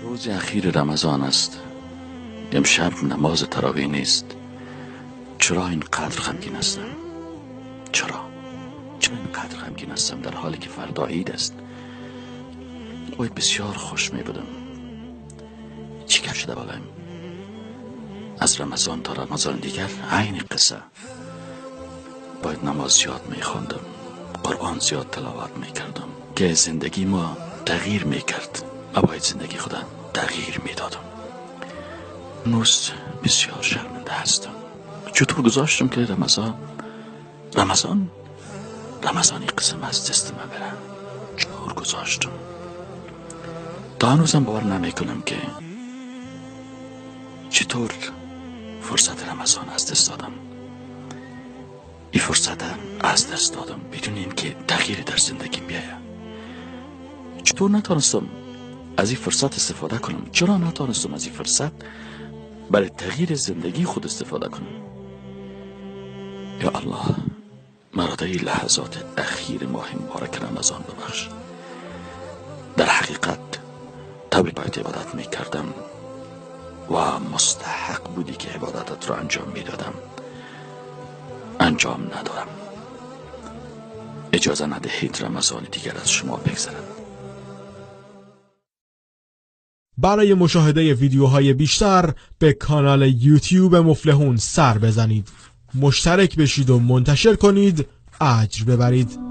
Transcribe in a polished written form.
روز اخیر رمضان است. امشب نماز تراویح نیست. چرا اینقدر غمگین هستم؟ چرا اینقدر غمگین هستم در حالی که فردا عید است؟ باید بسیار خوش می بودم. چی کم شده بالایم؟ از رمضان تا رمضان دیگر عین قصه. باید نماز زیاد می خواندم، قرآن زیاد تلاوت می کردم که زندگی ما تغییر می کرد. ما باید زندگی خودم تغییر می دادم. هنوز بسیار شرمنده هستم. چطور گذاشتم که رمضان قسم از دست من بره؟ چطور گذاشتم؟ تا هنوزم باور نمی کنم که چطور فرصت رمضان از دست دادم. این فرصت از دست دادم بدون اینکه تغییری در زندگیم بیاید. چطور نتانستم از این فرصت استفاده کنم؟ چرا نتانستم از این فرصت برای تغییر زندگی خود استفاده کنم؟ یا الله، مرا در این لحظات اخیر ماه مبارک رمضان ببخش. در حقیقت طوری باید عبادت می کردم و مستحق بودی که عبادتت را انجام می دادم. انجام ندارم. اجازه ندهید رمضان دیگر از شما بگذرد. برای مشاهده ویدیوهای بیشتر به کانال یوتیوب مفلحون سر بزنید، مشترک بشید و منتشر کنید، اجر ببرید.